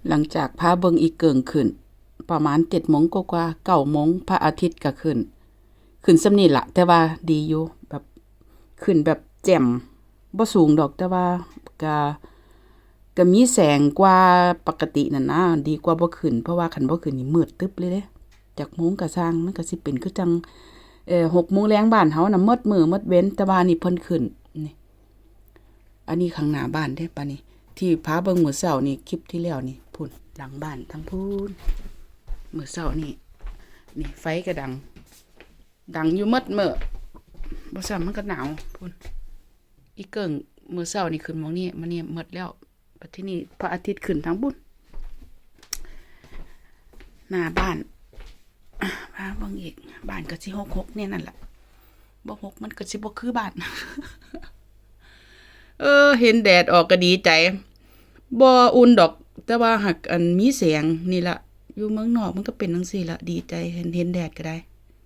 ຫຼັງຈາກພາເບິ່ງອີ່ເກີ້ງຂຶ້ນ ປະມານເຈັດໂມງກວ່າໆ ເກົ້າໂມງ ພະອາທິດກໍຂຶ້ນ ຂຶ້ນສ່ຳນີ້ລະ ແຕ່ວ່າດີຢູ່ ແບບ ຂຶ້ນແບບແຈ່ມ ບໍ່ສູງດອກ ແຕ່ວ່າກໍ ກໍມີແສງກວ່າປົກກະຕິນັ້ນນະ ດີກວ່າບໍ່ຂຶ້ນ ເພາະວ່າຄັນບໍ່ຂຶ້ນນີ້ມືດຕຶບເລີຍເດ້ ຈັກໂມງກໍຊ່າງ ມັນກໍຊິເປັນຄືຈັ່ງ ເອີ ຫົກໂມງແລງບ້ານເຮົານະ ໝົດມື້ໝົດເວັນ ແຕ່ວ່ານີ້ເພິ່ນຂຶ້ນ ນີ້ ອັນນີ້ຂ້າງໜ້າບ້ານເດ້ ບາດນີ້ ທີ່ພາເບິ່ງມື້ເຊົ້ານີ້ ຄລິບທີ່ແລ້ວນີ້ ພຸ້ນ ຫຼັງບ້ານທາງພຸ້ນ ມື້ເຊົ້ານີ້ ນີ້ ໄຟກໍດັງ ດັງຢູ່ໝົດມື້ ບໍ່ຊັ້ນມັນກໍໜາວ ພຸ້ນ ອີ່ເກີ້ງມື້ເຊົ້ານີ້ຂຶ້ນໝ່ອງນີ້ ມານີ້ໝົດແລ້ວ ບັດທີນີ້ພະອາທິດຂຶ້ນທາງພຸ້ນ ໜ້າບ້ານ ພາເບິ່ງອີກ ບ້ານກໍຊິຮົກໆແນວນັ້ນລະ ບໍ່ຮົກມັນກໍຊິບໍ່ຄືບ້ານ ເອີ ເຫັນແດດອອກກໍດີໃຈ ບໍ່ອຸ່ນດອກ ແຕ່ວ່າຫາກ ອັນ ມີແສງນີ້ລະ ຢູ່ເມືອງນອກມັນກໍເປັນຈັ່ງຊີ້ລະ ດີໃຈ ເຫັນ ເຫັນແດດກໍໄດ້